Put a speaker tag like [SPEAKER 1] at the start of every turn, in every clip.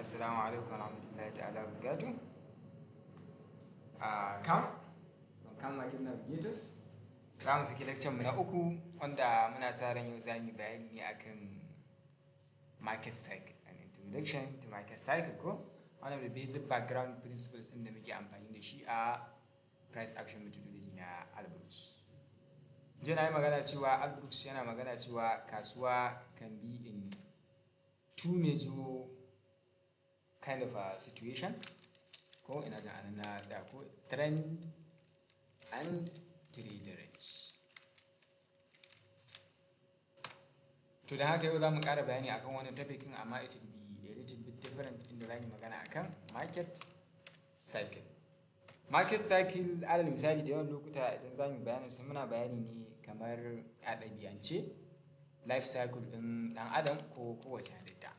[SPEAKER 1] Assalamu alaikum warahmatullahi ta'ala wabarakatuh. Kam, from Kam Market Navigators. Za mu saki lecture mu na uku, wanda muna sa ran yau za mu yi bayani ne akan market cycle, an introduction to market cycle, ko one of the basic background principles ɗin da muke amfani da shi a price action methodology na Al Brooks. Jiya na yi magana cewa Al Brooks yana magana cewa kasuwa can be in two major kind of a situation, ko ina jin anan na da ko trend and trade range. To, da haka yau za mu ƙara bayani akan wannan topic ɗin, amma it will be a little bit different, inda za mu yi magana akan market cycle. Market cycle, alal misali, da yawan lokuta idan za mu bayanin su, muna bayani ne kamar a ɗabi'ance life cycle ɗin ɗan adam ko kowace halitta.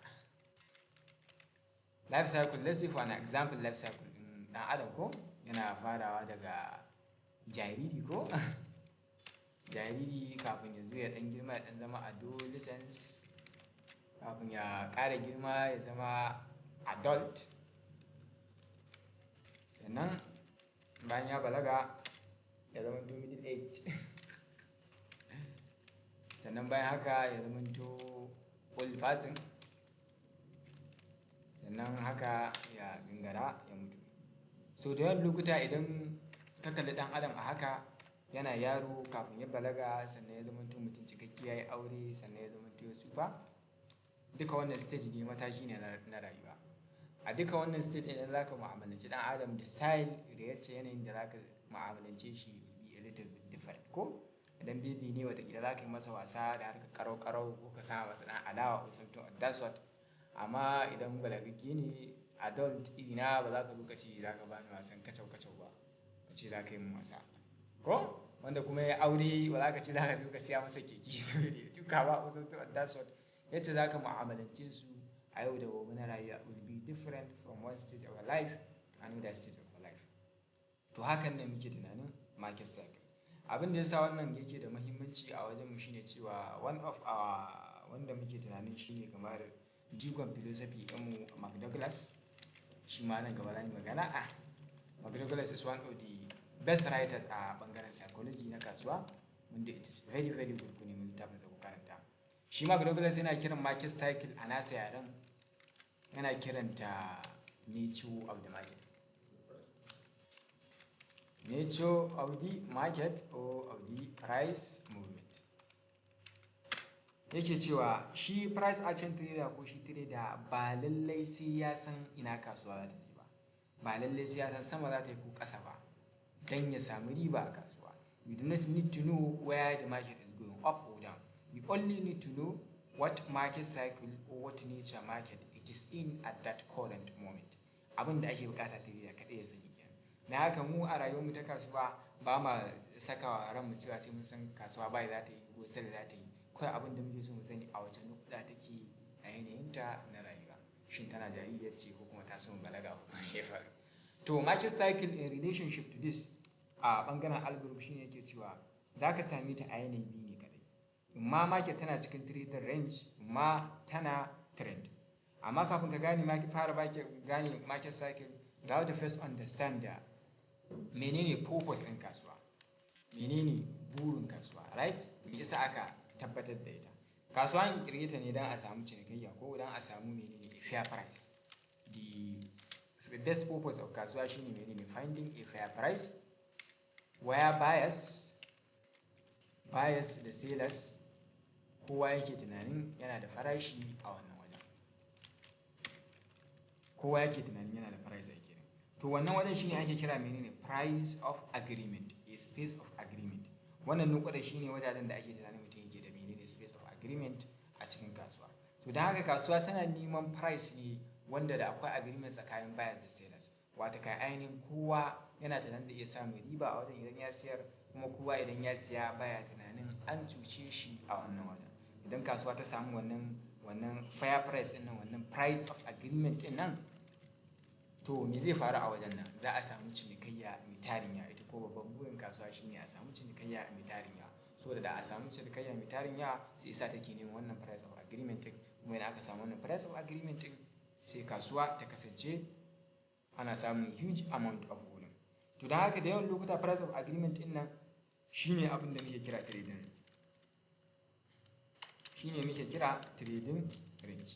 [SPEAKER 1] Life cycle, let's say for an example, life cycle ɗin ɗan adam ko yana farawa daga jariri, ko jariri kafin ya zo ya ɗan girma, ya ɗan zama adolescence, kafin ya ƙara girma ya zama adult, sannan bayan ya balaga ya zamanto middle age, sannan bayan haka ya zamanto old person, sannan haka ya gangara ya mutu. So da yawan lokuta idan ka kalli ɗan adam a haka, yana yaro kafin ya balaga, sannan ya zamanto mutum cikakke, ya yi aure, sannan ya zamanto ya tsufa, duka wannan stage ne, mataki ne na rayuwa. A duka wannan stage, idan za ka mu'amalanci ɗan adam, the style da yacce yanayin da za ka mu'amalance shi be a little bit different. Ko idan baby ne, watakila za ka yi masa wasa da harkar karau-karau, ko ka sama masa ɗan alawa or something of that sort. Amma idan balagagge ne, adult irina, ba za ka zo ka ce za ka bani wasan kacau-kacau ba, ka ce za ka yi min wasa. Ko wanda kuma ya aure, ba za ka ce za ka zo ka siya masa keke saboda ya tuka ba or something of that sort. Yacce za ka mu'amalance su a yau da gobe na rayuwa will be different from one stage of our life to another stage of our life. To, hakan ne muke tunanin market cycle. Abin da ya sa wannan yake da muhimmanci a wajenmu shine cewa one of our, wanda muke tunanin shine kamar jigon philosophy ɗinmu, Mark Douglas, shi ma nan gaba za mu yi magana. Mark Douglas is one of the best writers a ɓangaren psychology na kasuwa, wanda it is very very good ku nemi littafinsa ku karanta. Shi Mark Douglas yana kiran market cycle, a nasa yaren yana kiranta nature of the market. Nature of the market or of the price movement. Yake cewa shi price action trader, ko shi trader, ba lallai sai ya san ina kasuwa za ta je ba. Ba lallai sai ya san sama za ta yi ko ƙasa ba don ya samu riba a kasuwa. We do not need to know where the market is going, up or down. We only need to know what market cycle or what nature market it is in at that current moment. Abin da ake bukata trader kaɗai ya sani kenan. Na haka mu a rayuwarmu ta kasuwa ba ma saka ranmu cewa sai mun san kasuwa buy za ta yi ko sell za ta yi. Kawai abin da muke so mu sani, a wace nukuda take a yanayinta na rayuwa. Shin tana jaririyar ce ko kuma ta soma balaga, ko kuma ya faru? To, market cycle in relationship to this a ɓangaren Al Brooks shine yake cewa za ka same ta a yanayi biyu ne kaɗai. Imma market tana cikin trading range, imma tana trend. Amma kafin ka gane market, fara gane market cycle, you have to first understand da menene purpose ɗin kasuwa, menene burin kasuwa, right? Me yasa aka tabbatar da ita? Kasuwa an ƙirƙire ta ne don a samu cinikayya, ko don a samu menene? A fair price. The best purpose of kasuwa shine menene? Finding a fair price where buyers da sellers, kowa yake tunanin yana da farashi a wannan wajen. Kowa yake tunanin yana da price a kenan. To, wannan wajen shine ake kira menene? Price of agreement, a space of agreement. Wannan nukudar shine wajajen da ake tunanin mutum yake da menene? Space of agreement a cikin kasuwa. To, don haka kasuwa tana neman price ne wanda da akwai agreement tsakanin buyers da sellers. Wata kai ainihin kowa yana tunanin da iya samun riba a wajen idan ya siyar, kuma kowa idan ya siya baya tunanin an cuce shi a wannan wajen. Idan kasuwa ta samu wannan fair price ɗin nan, wannan price of agreement ɗin nan, to me zai faru a wajen nan? Za a samu cinikayya mai tarin yawa. Ita ko babban burin kasuwa shine a samu cinikayya mai tarin yawa. So da a samu cinikayya mai tarin yawa, sai isa take neman wannan price of agreement ɗin. Kuma idan aka samu wannan price of agreement ɗin, sai Sai kasuwa ta kasance ana samun huge amount of volume. To, don haka da yawan lokuta price of agreement din nan shine abin da muke kira trading range, shine muke kira trading range.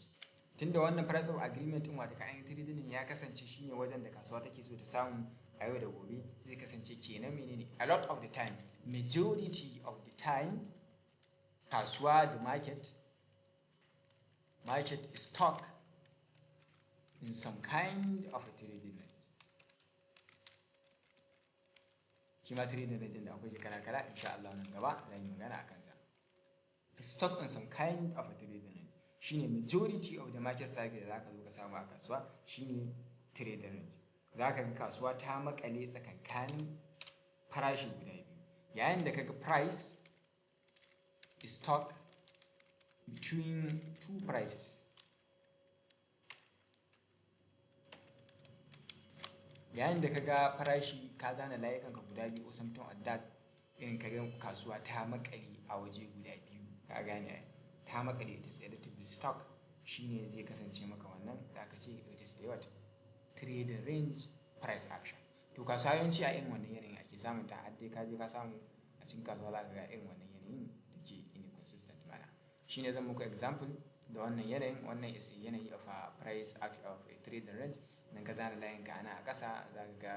[SPEAKER 1] Tunda wannan price of agreement din, wata kayan trading, ya kasance shine wajen da kasuwa take so ta samu a yau da gobe, zai kasance kenan menene? A lot of the time, majority of the time, kasuwa, the market is stuck in some kind of a trading range. Shi ma trading range da akwai kala kala, insha Allah nan gaba zan yi magana a kansa. Stuck in some kind of a trading range shine majority of the market cycle da zaka zo ka samu a kasuwa, shine trading range. Zaka ga kasuwa ta makale tsakankanin farashi guda biyu. Yayin da kaga price is stuck between two prices, yayin da kaga farashi ka zana layukan ka guda biyu or something like that, irin ka ga kasuwa ta makale a waje guda biyu, ka gane ai, ta makale, it is a little bit stuck, shine zai kasance maka wannan da aka ce it is a what? Trading range price action. To, kasuwa yawanci a irin wannan yanayin ake samun ta. Har dai ka je ka samu a cikin kasuwa, za ka ga irin wannan yanayin take in a consistent manner. Shine zan muku example da wannan yanayin. Wannan is a yanayi of a price action of a trading range. Idan ka zana layin ka ana a ƙasa, za ka ga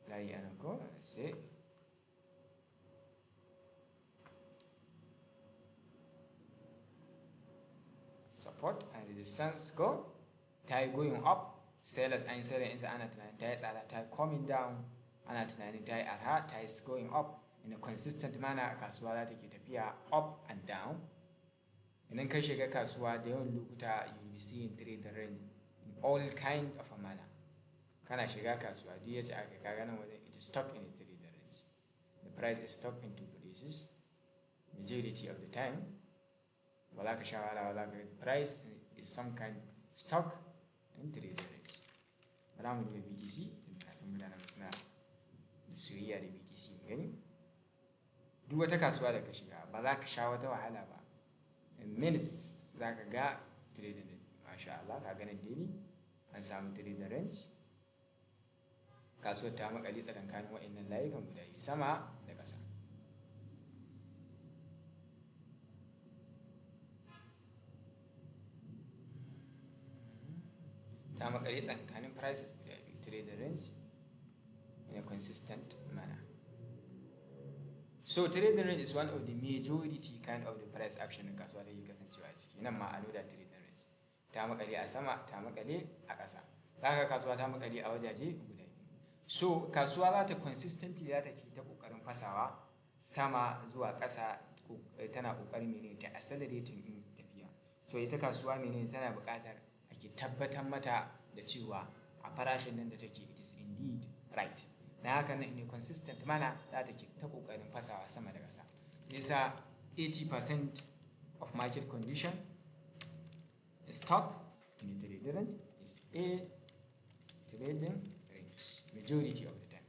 [SPEAKER 1] layi anan ko sai support and resistance ko ta yi going up, sellers an yi selling insa, ana tunanin ta yi tsada, ta yi coming down, ana tunanin ta yi arha, ta yi going up. In a consistent manner kasuwa za ta ke tafiya up and down. Idan ka shiga kasuwa, da yawan lokuta you will be seeing trade range in all kind of a manner. Kana shiga kasuwa, duk yace aka kaga nan wajen, it is stuck in a trade range. The price is stuck in two places majority of the time. Ba za ka sha wahala ba, za ka ga price is some kind stuck in trade range. Bara mu duba BTC, tunda na san mutanen suna da soyayya da BTC. Mu gani, duk wata kasuwa da ka shiga, ba za ka sha wata wahala ba, in minutes za ka ga trading range. Masha Allah, ka ganin daily an samu trading range. Kasuwar ta makale tsakankanin wa'annan layukan guda biyu, sama da ƙasa. Ta makale tsakankanin prices guda biyu, trading range in a consistent manner. So trading range is one of the majority kind of the price action in kasuwa da ke kasancewa a ciki. Nan ma a nuna trading range, ta makale a sama, ta makale a ƙasa. Za ka kasuwa ta makale a wajaje guda biyu. So kasuwa za ta consistently za ta ke ta ƙoƙarin fasawa sama zuwa ƙasa, tana ƙoƙarin mene? Ta accelerating in tafiya. So ita kasuwa mene? Tana buƙatar ake tabbatar mata da cewa a farashin nan da take, it is indeed right. Na haka nan in a consistent manner za ta ke ta ƙoƙarin fasawa sama da ƙasa. Yasa 80% of market condition is stuck in a trading range, is a trading range majority of the time.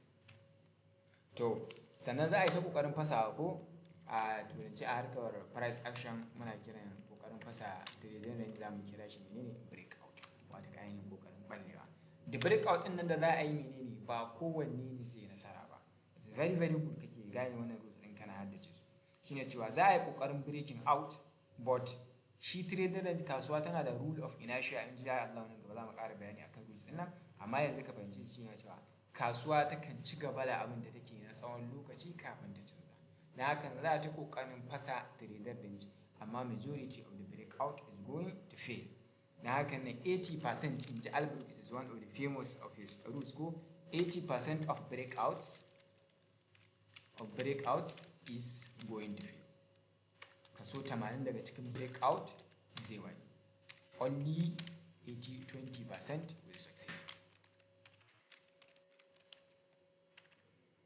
[SPEAKER 1] To, sannan za a yi ta ƙoƙarin fasawa ko a turanci, a harkar price action muna kiran ƙoƙarin fasa trading range, za mu kira shi menene? Breakout, wato ainihin ƙoƙarin ɓallewa. The breakout ɗin nan da za a yi menene? Ba kowanne ne zai nasara ba. It's very very good kake gane wannan rules ɗin, kana haddace su. Shine cewa za a yi ƙoƙarin breaking out, but shi trading range, kasuwa tana da rule of inertia. In ji Allah nan gaba za mu ƙara bayani akan rules ɗin nan, amma yanzu ka fahimci shi cewa kasuwa takan ci gaba da abin da take na tsawon lokaci kafin ta canza. Na hakan za ta ƙoƙarin fasa trading range, amma majority of the breakout is going to fail. Na hakan nan 80%, in ji Albert, is one of the famous of his rules ko, 80% of breakouts is going to fail. Kaso 80 daga cikin breakout zai wani, only 80 20% will succeed.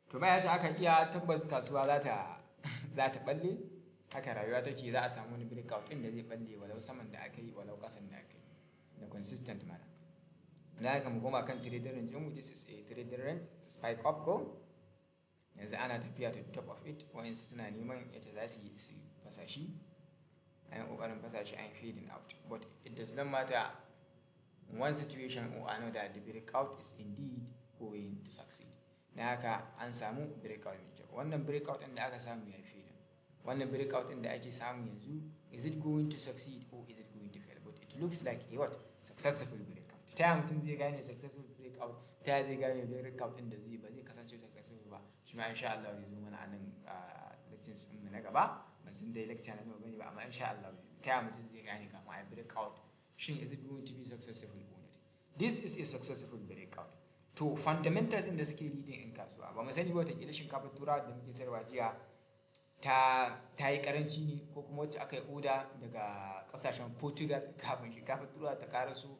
[SPEAKER 1] To, baya ce aka iya tabbas kasuwa za ta balle. Haka rayuwa take, za a samu wani breakout ɗin da zai balle, walau saman da aka yi, walau ƙasan da aka yi, da consistent manner. Da haka mu koma kan trading range ɗin. This is a trading range spike up ko. Yanzu ana tafiya to the top of it, wa'insu suna neman yadda za su yi su fasa shi. An yi ƙoƙarin fasa shi, an fading out. But it does not matter, one situation or another, the breakout is indeed going to succeed. Na haka an samu breakout mai kyau. Wannan breakout ɗin da aka samu ya fading. Wannan breakout ɗin da ake samu yanzu, is it going to succeed or is it going to fail? But it looks like a what? Successful breakout. Ta yaya mutum zai gane successful breakout? Ta yaya zai gane breakout ɗin da zai ba zai kasance successful ba? Shi ma insha Allah zai zo mana a nan lectures ɗin mu na gaba. Ban san dai lecture na nawa bane ba, amma insha Allah ta yaya mutum zai gane kafin a breakout, shin is it going to be successful or not? This is a successful breakout. To, fundamentals ɗin da suke leading in kasuwa, ba mu sani ba, wataƙila shinkafar Turawa da muke sayarwa jiya ta yi karanci ne, ko kuma wacce aka yi oda daga kasashen Portugal, kafin shinkafar Turawa ta karaso,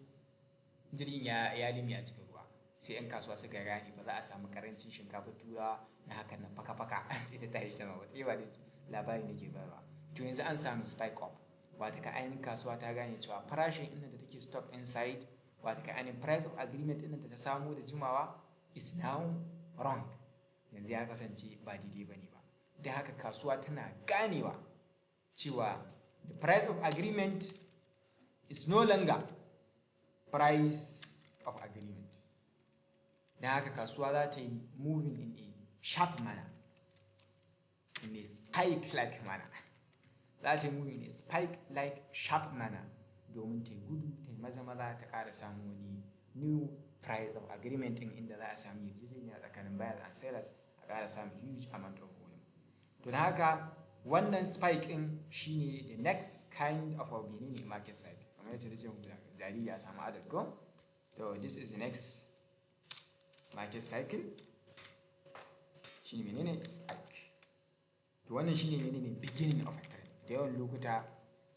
[SPEAKER 1] jirgin ya limi a cikin ruwa, sai 'yan kasuwa suka gane ba za a samu karancin shinkafar Turawa na hakan nan faka-faka, sai ta tashi sama. Wata ba dai labari nake bayarwa. To, yanzu an samu spike up, wata ka ainihin kasuwa ta gane cewa farashin inda da take stock inside, wata ka ainihin price of agreement ɗin da ta samu da jimawa, is now wrong. Yanzu ya kasance ba daidai bane ba. Da haka kasuwa tana ganewa cewa the price of agreement is no longer price of agreement. Da haka kasuwa za ta yi moving in a sharp manner, in a spike-like manner. Za ta yi moving in a spike-like sharp manner domin ta yi gudu, ta yi maza-maza ta ƙara samun wani new price of agreement ɗin, inda za a samu yarjejeniya tsakanin buyers and sellers, a ƙara samun huge amount of volume. To, da haka wannan spike ɗin shine the next kind of a menene? Market cycle. Kamar yadda nace muku, jariri a samu adult ko. To, this is the next market cycle, shine menene? Spike. To, wannan shine menene? Beginning of a trend. Da yawan lokuta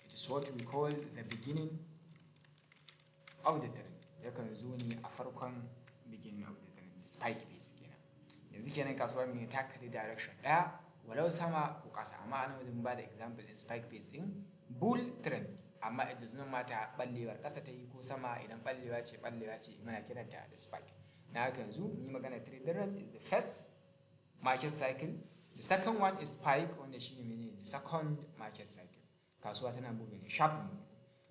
[SPEAKER 1] it is what we call the beginning of the trend. Yakan zo ne a farkon beginning of the trend, the spike phase kenan. Yanzu kenan kasuwa mene? Ta kalli direction ɗaya, walau sama ko ƙasa. Amma ana wajen ba da example in spike phase ɗin bull trend, amma it does not matter ɓallewar ƙasa ta yi ko sama. Idan ɓallewa ce, ɓallewa ce, muna kiranta da spike. Na haka yanzu ni magana trade range is the first market cycle. The second one is spike, wanda shine menene? The second market cycle. Kasuwa tana moving, sharp moving.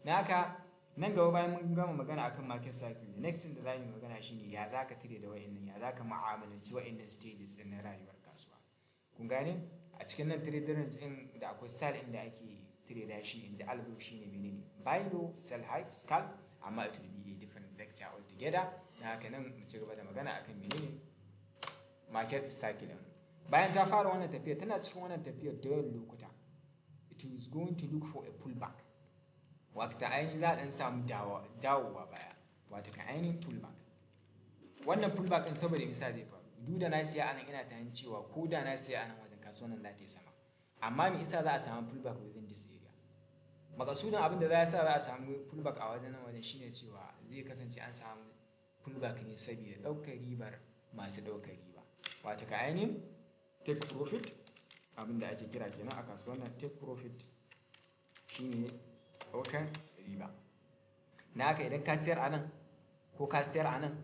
[SPEAKER 1] Na haka nan gaba, bayan mun gama magana akan market cycle, the next thing da za mu yi magana shine ya za ka trade da wa'annan, ya za ka mu'amalanci wa'annan stages din na rayuwar kasuwa. Kun gane, a cikin nan trade range din da akwai style din da ake trade da shi, in ji Al Brooks, shine menene? Buy low, sell high, scalp. Amma it will be a different lecture altogether. Na haka nan mu ci gaba da magana akan menene? Market cycle din. Bayan ta fara wannan tafiyar, tana cikin wannan tafiyar, da yawan lokuta it is going to look for a pullback. Wata ainihin za a ɗan samu dawowa baya, wata kan ainihin pullback. Wannan pullback ɗin, saboda misa zai faru? Duk da na siya anan, ina tunanin cewa ko da na siya anan wajen, kasuwan nan za ta yi sama. Amma me isa za a samu pullback within this area? Makasudin abin da za a sa za a samu pullback a wajen nan wajen shine cewa zai kasance an samu pullback ne saboda ɗaukar ribar masu ɗaukar riba, wata ka ainihin take profit. Abin da ake kira kenan a kasuwan nan take profit shine ɗaukar riba. Na haka idan ka siyar a nan ko ka siyar a nan,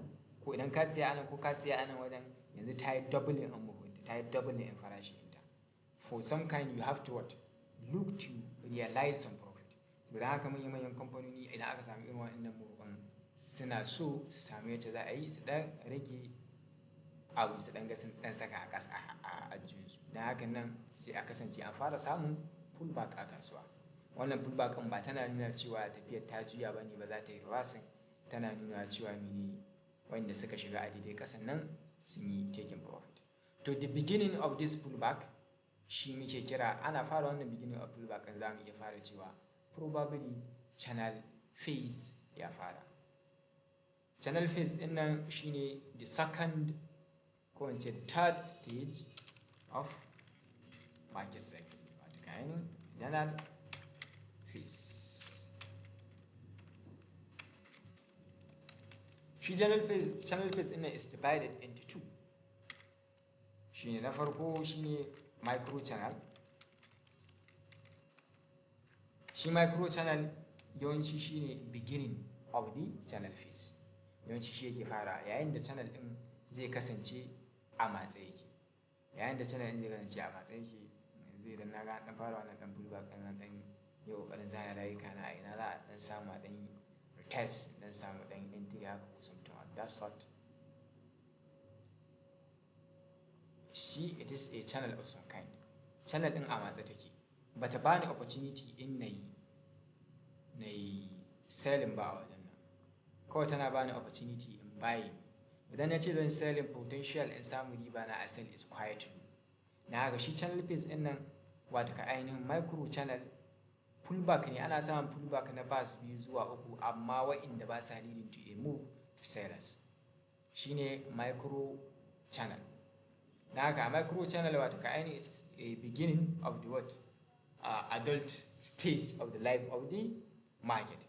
[SPEAKER 1] ko idan ka siya a nan ko ka siya a nan wajen, yanzu ta yi doubling in movement, ta yi doubling in farashi ɗinta. For some kind you have to what? Look to realize some profit. So don haka manyan manyan kamfanoni, idan aka samu irin waɗannan movement, suna so su samu yacce za a yi su ɗan rage abu, su ɗan ga sun ɗan saka a ƙasa a ajiyunsu. Don haka nan sai a kasance an fara samun pullback a kasuwa. Wannan pullback ɗin ba tana nuna cewa tafiyar ta juya ba ne ba, za ta yi reversing. Tana nuna cewa menene? Wanda suka shiga a daidai ƙasan nan sun yi taking profit. To, the beginning of this pullback shi muke kira, ana fara wannan beginning of pullback ɗin, za mu iya fara cewa probably channel phase ya fara. Channel phase ɗin nan shine the second, ko in ce the third stage of market cycle, wato kayan channel phase. Shi channel phase ɗin nan is divided into two. Shine na farko shine micro channel. Shi micro channel yawanci shine beginning of the channel phase. Yawanci shi yake fara yayin da channel ɗin zai kasance a matse yake. Yayin da channel ɗin zai kasance a matse yake, yanzu idan na ga an ɗan fara wannan ɗan pullback ɗin nan, ɗan Yi ƙoƙarin zana layuka na a ina za a ɗan samu a ɗan yi retest, ɗan samu ɗan entry haka ko something of that sort. Shi it is a channel of some kind. Channel ɗin a matse take. Bata bani opportunity in nayi selling ba a wajen nan. Kawai tana bani opportunity in buying. Idan na ce zan selling, potential in samu riba na a sell is quite low. Na haka shi channel phase ɗin nan, wato ka ainihin micro channel pullback ne, ana samun pullback na bars biyu zuwa uku, amma wa'inda ba sa leading to a move to sellers. Shine micro channel. Na haka a micro channel, wato ka ainihin it's a beginning of the what? Adult stage of the life of the market.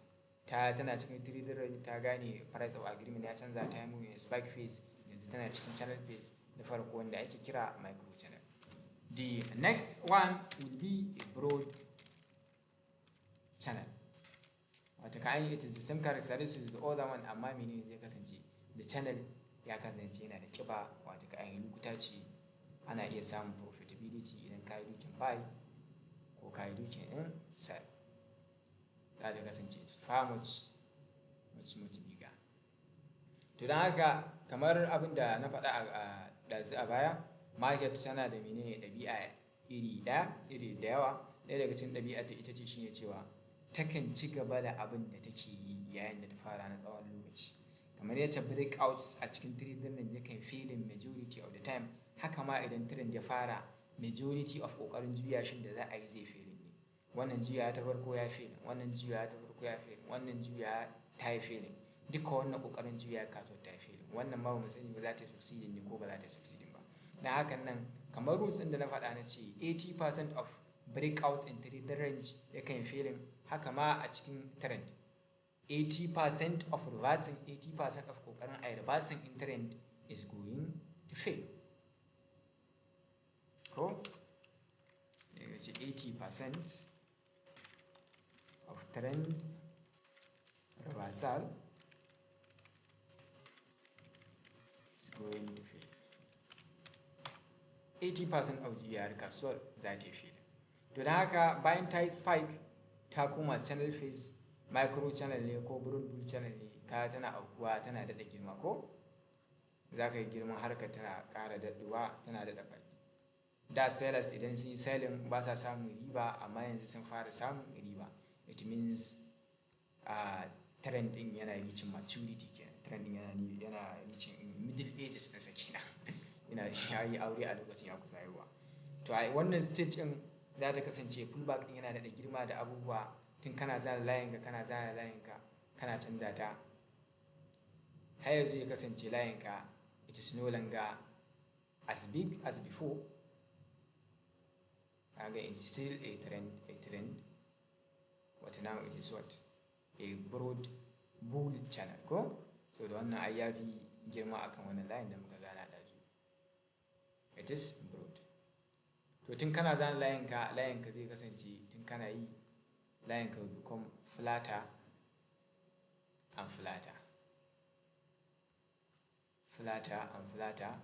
[SPEAKER 1] Ta tana cikin trading, ta gane price of agreement ya canza, ta yi moving spike phase, yanzu tana cikin channel phase na farko wanda ake kira micro channel. The next one will be a broad channel. Wato ka ainihin it is the same characteristics with the other one, amma menene zai kasance? The channel ya kasance yana da ƙiba, wato ka ainihin lokuta ce ana iya samun profitability idan ka yi looking buy ko ka yi looking in sell. Za ta kasance far much much much bigger. To, don haka kamar abin da na faɗa a ɗazu a baya, market tana da menene, ɗabi'a iri ɗaya, iri da yawa. Ɗaya daga cikin ɗabi'a ta ita ce shine cewa takan ci gaba da abin da take yi yayin da ta fara na tsawon lokaci. Kamar yacce breakouts a cikin trading range yakan failing majority of the time, haka ma idan trend ya fara, majority of ƙoƙarin juya shin da za a yi zai failing ne. Wannan juyawa ta farko ya failing, wannan juyawa ta farko ya failing, wannan juyawa ta yi failing. Duka wannan ƙoƙarin juya kasuwar ta yi failing. Wannan ma bamu sani ba za ta yi succeeding ne ko ba za ta yi succeeding ba. Dan hakan nan kamar rules ɗin da na faɗa na ce 80% of breakout in trading range yakan failing, haka ma a cikin trend. 80% of reversing, 80% of ƙoƙarin a reversing in trend is going to fail. Ko? Ya ce 80% of trend reversal is going to fail. 80% of juyawar kasuwar za ta yi fail. To, don haka bayan ta yi spike ta koma channel phase, micro channel ne ko broad bull channel ne, kaya tana aukuwa, tana daɗa girma, ko za ka yi girman harkar tana ƙara daɗuwa, tana daɗa faɗi. Da sellers idan sun yi selling ba sa samun riba, amma yanzu sun fara samun riba. It means trend ɗin yana reaching maturity kenan. Trend ɗin yana reaching middle ages ɗinsa kenan. Yana ya yi aure a lokacin, ya kusa haihuwa. To, a wannan stage ɗin za ta kasance pullback ɗin yana daɗa girma da abubuwa, tun kana zana layinka, kana zana layinka, kana canza ta, har yanzu ya kasance layinka it is no longer as big as before. Kaga it's still a trend, but now it is what? A broad bull channel, ko? So da wannan ai ya fi girma akan wannan layin da muka zana ɗazu. It is broad. To, tun kana zana layinka, layinka zai kasance tun kana yi, layinka will become flatter and flatter, flatter and flatter,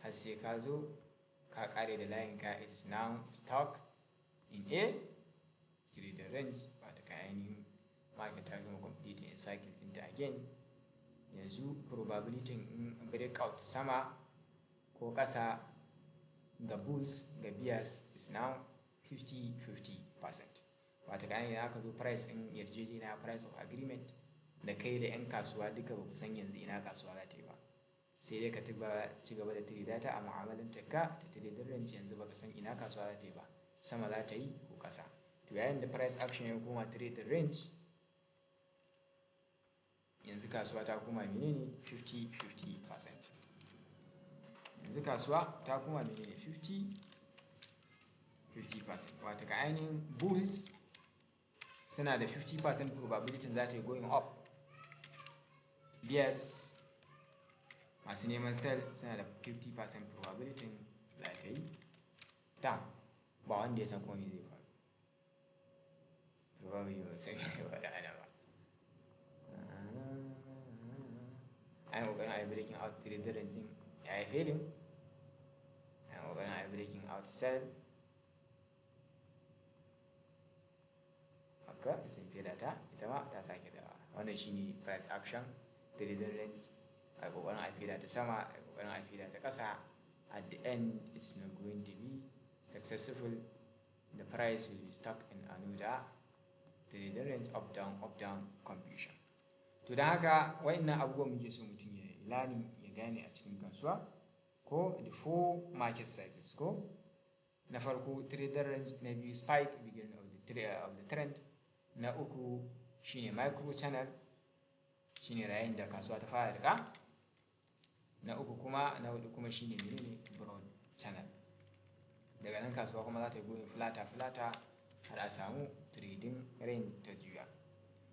[SPEAKER 1] har sai ka zo ka ƙare da layinka. It is now stuck in a trading range, ba ta kai ainihin market ta gama completing in cycle ɗinta again. Yanzu probability in breakout sama ko ƙasa ga bulls ga bears is now 50-50%. Wata kan idan aka zo price ɗin yarjejeniya, price of agreement da kai da 'yan kasuwa duka ba ku san yanzu ina kasuwa za ta yi ba, sai dai ka ci gaba da trade ta a mu'amalantar ka ta trading range. Yanzu baka san ina kasuwa za ta yi ba, sama za ta yi ko ƙasa. To, yayin da price action ya koma trading range, yanzu kasuwa ta koma menene? 50-50%. Yanzu kasuwa ta koma menene? 50-50%. Wata ka ainihin bulls suna da 50% probability za ta yi going up, bears masu neman sell suna da 50% probability za ta yi down. Ba wanda ya san kuma me zai faru. Probably ba san me zai faru ana ba. An yi ƙoƙarin a yi breaking out trading range, ya yi failing. An yi ƙoƙarin a yi breaking out sell. Ka sun fida ta, ita ma ta sake dawowa. Wannan shine price action, trading range. A kokarin a fida ta sama, a kokarin a fida ta ƙasa. At the end, it's not going to be successful. The price will be stuck in another trading range, up down, up down, confusion. To, don haka wa'innan abubuwan muke so mutum ya yi learning, ya gane a cikin kasuwa ko, the four market cycles ko. Na farko trading range, na biyu spike, beginning of the trend, na uku shine micro channel, shine yayin da kasuwa ta fara rika, na uku kuma, na hudu kuma shine menene? Broad channel. Daga nan kasuwa kuma za ta yi going flatter flatter har a samu trading range ta juya.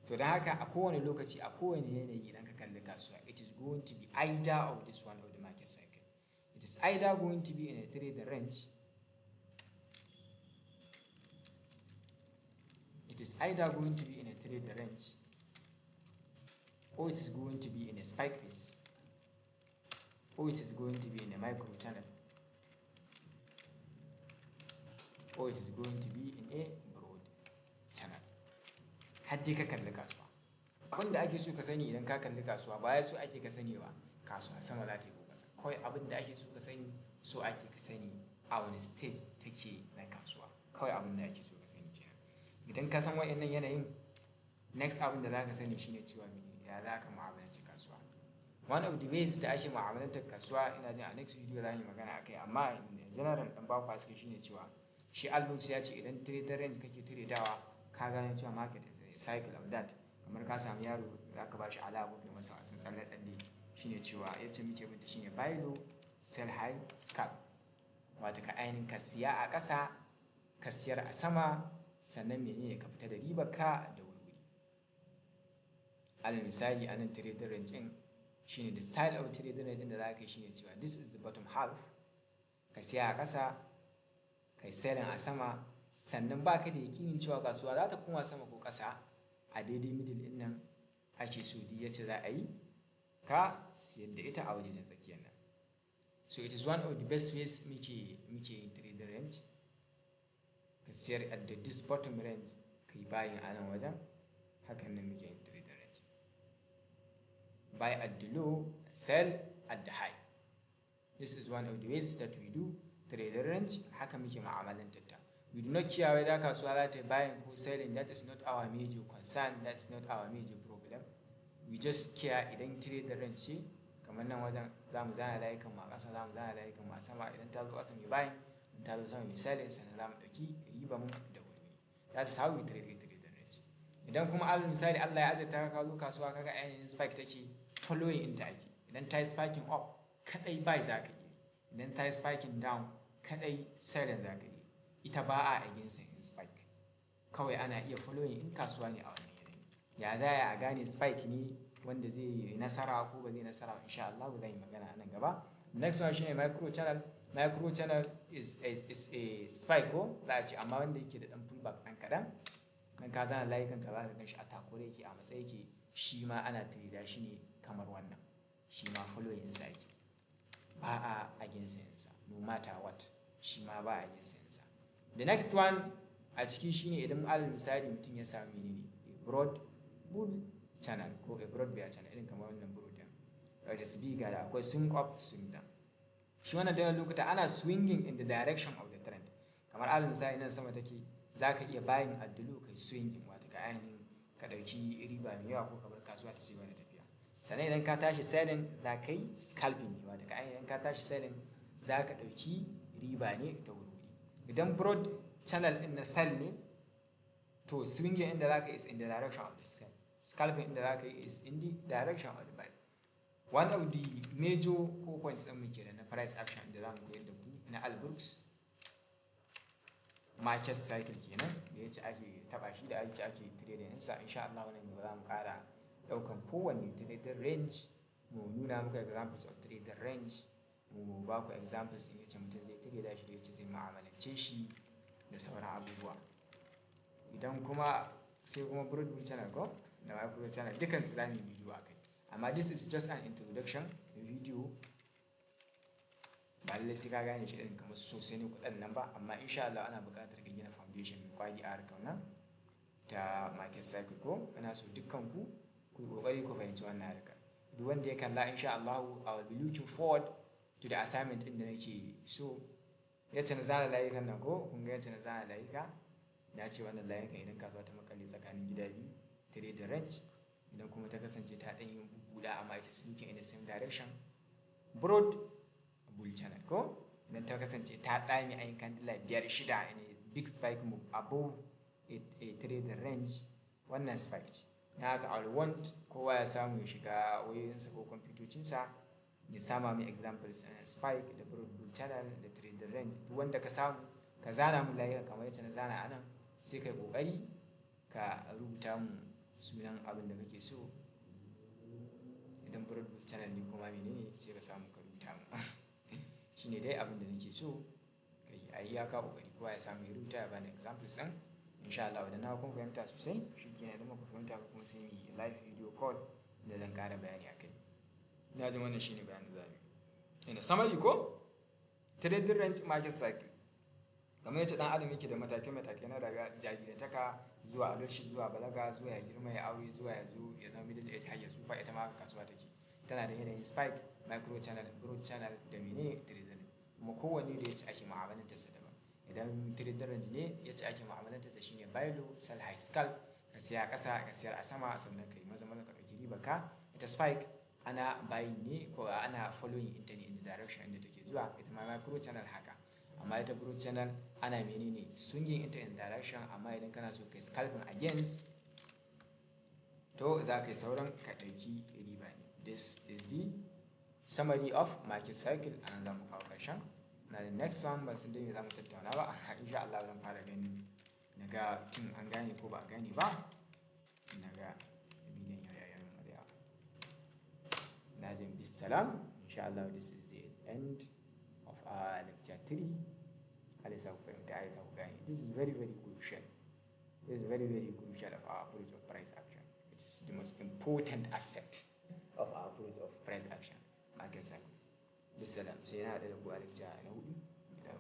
[SPEAKER 1] To, don haka a kowane lokaci, a kowane yanayi, idan ka kalli kasuwa, it is going to be either of this one of the market cycle. It is either going to be in a trading range, it is either going to be in a trading range, or it is going to be in a spike phase, or it is going to be in a micro channel, or it is going to be in a broad channel. Har dai ka kalli kasuwa, abin da ake so ka sani idan ka kalli kasuwa, ba ya so ake ka sani ba kasuwa sama za ta yi ko ƙasa. Kawai abin da ake so ka sani, so ake ka sani a wani stage take na kasuwa. Kawai abin da ake so ka sani kenan. Idan ka san wa'annan yanayin, next abin da za ka sani shine cewa ya za ka mu'amalanci kasuwa. One of the ways da ake mu'amalantar kasuwa, ina jin a next video za mu yi magana akai, amma in general dan baku haske, shine cewa shi Al Brooks ya ce idan trading range kake tradeawa, ka gane cewa market is a cycle of that, kamar ka samu yaro za ka bashi ala ko kai masa wasan tsalle tsalle, shine cewa yace muke binta shine buy low, sell high, scalp. Wato ka ainihin ka siya a ƙasa, ka siyar a sama, sannan menene? Ka fita da ribar ka da wuri. Alal misali, a nan trading range din shine the style of trading range din da za ka yi shine cewa this is the bottom half. Ka siya a ƙasa, kai selling a sama, sannan baka da yakinin cewa kasuwa za ta koma sama ko ƙasa. A daidai middle din nan ake so duk yace za a yi ka siyar da ita a wajen tsakiyar nan. So it is one of the best ways muke yin trading range. Ka siyar at the this bottom range, ka yi buying a nan wajen. Hakan nan muke yin trading range: buy at the low, sell at the high. This is one of the ways that we do trading range. Haka muke mu'amalantar ta. We do not care whether kasuwa za ta yi buying ko selling. That is not our major concern, that is not our major problem. We just care idan trading range ce, kamar nan wajen za mu zana layukan mu a ƙasa, za mu zana layukan mu a sama. Idan ta zo ƙasa mai buying, in ta zo sama mai selling, sannan za mu ɗauki riban mu da wuri. That is how we trade trading range. Idan kuma alal misali Allah ya azurta ka zo kasuwa kaga ainihin spike take, following inta ake. Idan ta yi spiking up, kadai buy za ka iya. Idan ta yi spiking down, kadai selling za ka iya. Ita ba a against in spike, kawai ana iya following in kasuwa ne a wannan yanayi. Ya za a gane spike ne wanda zai yi nasara ko ba zai nasara? Insha Allah zan yi magana a nan gaba. Next one shine micro channel. Micro channel is a spike ko za a ce, amma wanda yake da dan pullback dan kaɗan. Dan ka zana layukan ka, za ka gan shi a takure yake, a matsayi yake. Shi ma ana trader shi ne kamar wannan. Shi ma following ɗinsa ake, ba a against ɗinsa, no matter what. Shi ma ba a against ɗinsa. The next one a ciki shine idan alal misali mutum ya sami menene? A broad bull channel ko a broad bear channel, irin kamar wannan broad din. It is bigger, da akwai swing up, swing down. Shi wannan da lokuta ana swinging in the direction of the trend. Kamar alal misali nan sama take, za ka iya buying at the low, kai swinging, wato ka ainihin ka ɗauki riba mai yawa ko ka bar kasuwa ta ci gaba da tafiya. Sannan idan ka tashi selling, za ka yi scalping ne, wato ka ainihin idan ka tashi selling, za ka ɗauki riba ne da wuri. Idan broad channel din na sell ne, to swinging inda za ka is in the direction of the sell, scalping inda za ka yi is in the direction of the buy. One of the major core points ɗin muke da na price action da za mu koyar da ku na Al Brooks market cycle kenan, da yace ake taba shi, da yace ake trading ɗinsa. Insha Allah wannan gaba za mu ƙara ɗaukan kowanne trading range, mu nuna muku examples of trading range, mu ba ku examples in yace mutum zai trade shi, da yace zai mu'amalance shi, da sauran abubuwa. Idan kuma sai kuma broad bull channel ko da micro channel, dukansu za mu yi bidiyo akai, amma this is just an introduction video. Ba lallai sai ka gane shi irin kamar sosai ne kuɗin nan ba, amma insha Allah ana buƙatar ka gina foundation mai kwari a harkar nan. Ta market cycle ko ina so dukkan ku ku yi kokari ku fahimci wannan harkar. Duk wanda ya kalla, insha Allah I will be looking forward to the assignment din da nake so. Yacce na zana layukan nan ko kun ga yacce na zana layuka, na ce wannan layukan idan kasuwa ta makale tsakanin gida biyu, trading range. Idan kuma ta kasance ta ɗan yi bubbuɗa amma it is looking in the same direction, broad bull channel ko. Idan ta kasance ta ɗame ayin candle biyar, shida in a big spike move above a trading range, wannan spike ce. Na haka I want kowa ya samu ya shiga wayoyinsa ko kwamfutocinsa ya sama mai examples, spike da broad bull channel da trading range. Duk wanda ka samu, ka zana mu layuka kamar yadda na zana a nan, sai kai kokari ka rubuta mu sunan abin da kake so. Idan broad bull channel ne kuma menene, sai ka samu ka rubuta mu. Shine dai abin da nake so ka yi a iyaka kokari, kowa ya samu ya rubuta ya bani examples ɗin. Insha Allah idan na kun fahimta sosai, shikenan. Idan ku fahimta ba kuma, sai mu yi live video call da zan ƙara bayani akai. Ina jin wannan shine bayanin da zamu yi. Ina summary ko trading range, market cycle, kamar yadda dan adam yake da matakai-matakai na rayuwa, jarirantaka zuwa adulthood, zuwa balaga, zuwa ya girma, ya aure, zuwa ya zo ya zama middle age har ya tsufa, ita ma haka kasuwa take. Tana da yanayin spike, micro channel, broad channel da menene, trading. Kuma kowanne da yace ake mu'amalantarsa daban. Idan trading range ne, yace ake mu'amalantarsa shine buy low, sell high, scalp. Ka siya ƙasa, ka siyar a sama, sannan ka yi maza maza ka ɗauki riba ka. Ita spike ana buying ne ko ana following ita ne in the direction inda take zuwa. Ita ma micro channel haka. Amma ita broad channel ana menene, swinging ita in direction. Amma idan kana so kai scalping against, to za ka yi sauran ka ɗauki riba ne. This is the summary of market cycle. Anan za mu kawo ƙarshen na the next one. Ban san dai me za mu tattauna ba, amma insha Allah zan fara gani na ga tun an gane ko ba a gane ba. Na ga bidiyon yau ya yi da yawa. Na jin bisalam. Insha Allah this is the end of our lecture 3. Allah ya sa ku fahimta, Allah ya sa ku gane. This is very, very crucial. This is very, very crucial of our approach of price action. It is the most important aspect of our approach of price action, market cycle. Bisalam, sai na haɗu da ku a lecture na hudu idan